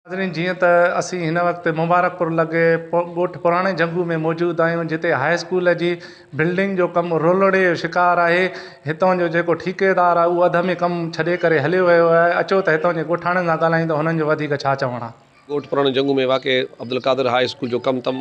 ناظرين جيئن ته اسين هن وقت مبارڪپور لڳ ڳوٺ پراڻي جهنگو ۾ موجود آهيون جتي هاء اسڪول جي بلڊنگ جو ڪم رولڙي جو شڪار آهي هتان جو جيڪو ٺيڪيدار آهي اهو اڌ ۾ ڪم ڇڏي ڪري هليو ويو آهي اچو ته هتان جي ڳوٺاڻن سان ڳالهايون ته هنن جو وڌيڪ ڇا چوڻ آهي. ڳوٺ پراڻي جهنگو ۾ واقع عبدالقادر هاء اسڪول جو ڪم تم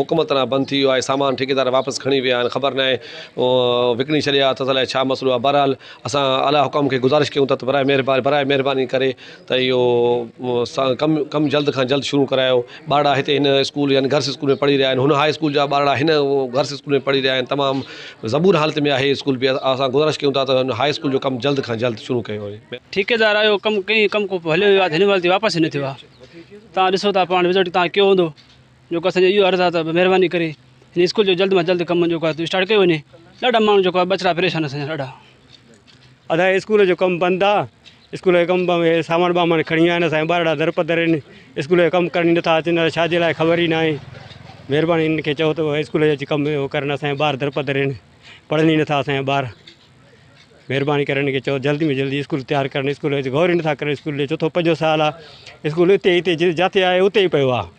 مڪمل طرح بند ٿي ويو آهي سامان ٺيڪيدار واپس کڻي ويا آهن خبر ناهي وڪڻي ڇڏيا اٿس الائي ڇا مسئلو آهي بهرحال اسان اعليٰ حڪام کي گذارش ڪيون ٿا ته برائي مهرباني برائي مهرباني ڪري ته اهو ڪم ڪم جلد کان جلد شروع ڪرايو ٻارڙا هتي هن اسڪول يعني گرلس اسڪول ۾ پڙهي رهيا آهن هن هاء اسڪول جا ٻارڙا هن گرلس اسڪول ۾ پڙهي رهيا آهن تمام زبون حالت ۾ آهي اسڪول به اسان گذارش ڪيون ٿا ته هن هاء اسڪول جو ڪم جلد کان جلد شروع ڪيو وڃي. ٺيڪيدار آيو ڪم ڪئين ڪم کان پوء هليو ويو آهي ته هن مهل تائين واپس ئي نه ٿيو آهي توهان ڏسو ٿا پاڻ رزلٽ توهان ڪيو هوندو جيڪو اسان جو اهو عرض آهي ته مهرباني ڪري هن اسڪول جو جلد مان جلد ڪم جيڪو آهي اسٽارٽ ڪيو وڃي ڏاڍا ماڻهو جيڪو آهي ٻچڙا پريشان اسان جا ڏاڍا. ادا اسڪول جو ڪم بند آ اسڪول جو ڪم سامان بامان کڻي ويا آهن اسان جا ٻارڙا درپدر آهن اسڪول جو ڪم ڪرڻ نٿا اچن ڇا جي لاء خبر ئي ناهي مهرباني انهن کي چئو ته اسڪول جو اچي ڪم ڪرن اسان جا ٻار درپدر آهن پڙهن ئي نٿا اسان جا ٻار مهرباني ڪري انهن کي چئو جلدي ۾ جلدي اسڪول تيار ڪرن اسڪول جو غور ئي نٿا ڪرن اسڪول جو چوٿون پنجون سال آهي اسڪول اتي اتي جاتي آهي اتي ئي پيو آهي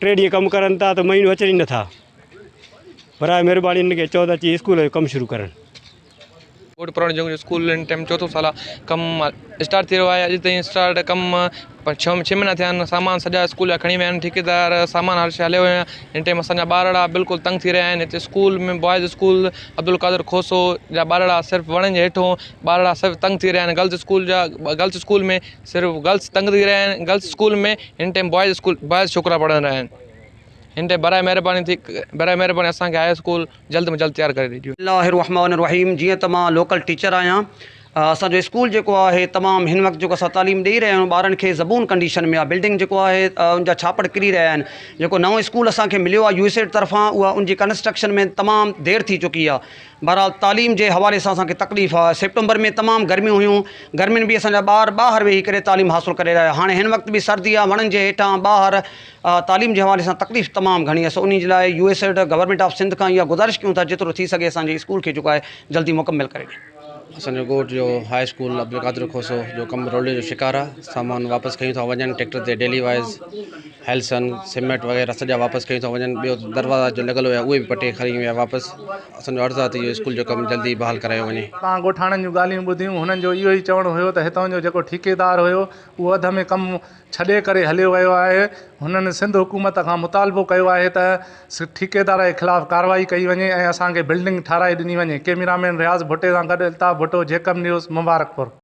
ٽي ڏينهن ڪم ڪرن ٿا ته مهينو اچن ئي نٿا براء مهرباني انهن کي چئو ته اچي اسڪول جو ڪم شروع ڪرن. ڳوٺ پراڻي جنگ جو اسڪول هن ٽائيم چوٿون سال آ ڪم اسٽارٽ ٿي رهيو آهي اڄ تائين اسٽارٽ ڪم ڇهه مهينا ٿيا آهن سامان سڄا اسڪول جا کڻي ويا آهن ٺيڪيدار سامان هر شي هليو ويو آهي هن ٽائيم اسان جا ٻارڙا بلڪل تنگ ٿي رهيا آهن هتي school ۾ boys school Abdul Qadir Khoso جا ٻارڙا صرف وڻن جي هيٺو ٻارڙا صرف تنگ ٿي رهيا آهن گرلز اسڪول جا گرلز اسڪول ۾ صرف گرلز تنگ ٿي رهيا آهن گرلز اسڪول ۾ هن ٽائيم بوائز اسڪول بوائز ڇوڪرا پڙهن رهيا آهن هن ٽائيم برائي مهرباني ٿي برائي مهرباني اسان کي هاء اسڪول جلد ۾ جلد تيار ڪري ڏجو. بسم الله الرحمٰن الرحيم جيئن ته مان لوڪل ٽيچر آهيان اسان جو اسڪول جيڪو آهي تمام هن وقت جيڪو اسان تعليم ڏئي رهيا آهيون ٻارن کي زبون ڪنڊيشن ۾ آهي بلڊنگ جيڪو آهي ان جا ڇاپڙ ڪري رهيا آهن جيڪو نئون اسڪول اسان کي مليو آهي يو ايس ايڊ طرفان اها ان جي ڪنسٽرڪشن ۾ تمام دير ٿي چڪي آهي بهرحال تعليم جي حوالي سان اسان کي تڪليف آهي سيپٽمبر ۾ تمام گرميون هيون گرمين به اسان جا ٻار ٻاهر ويهي ڪري تعليم حاصل ڪري رهيا هاڻي هن وقت به سردي آهي وڻن جي هيٺان ٻاهر تعليم جي حوالي سان تڪليف تمام گهڻي آهي سو انهي جي لاء U S aid government of Sindh کان اها گذارش ڪيون ٿا جيترو ٿي سگهي اسان جي اسڪول کي جيڪو آهي جلدي مڪمل ڪري ڏين. اسان جو ڳوٺ جو هاء اسڪول عبدالقادر کوسو جو ڪم رولي جو شڪار آ سامان واپس کنيون ٿا وڃن ٽريڪٽر تي ڊيلي وائز هيلسن سيمينٽ وغيره سڄا واپس کنيون ٿا وڃن ٻيو دروازا جو لڳل هيا اهي به پٽي کڻي ويا واپس اسان جو عرض آ ته اهو اسڪول جو ڪم جلدي بحال ڪرايو وڃي. تان ڳوٺاڻن جون ڳالهيون ٻڌيون هنن جو اهو ئي چوڻ هيو ته هتان جو جيڪو ٺيڪيدار هيو اهو اڌ ۾ ڪم ڇڏي ڪري هليو ويو آهي، هنن سنڌ حڪومت کان مطالبو ڪيو آهي ته ٺيڪيدار جي خلاف ڪارروائي ڪئي وڃي ۽ اسان کي بلڊنگ ٺاهرائي ڏني وڃي، ڪئميرا مين رياض ڀٽي سان گڏ الطاف ڀٽو، جيڪب نيوز، مبارڪپور.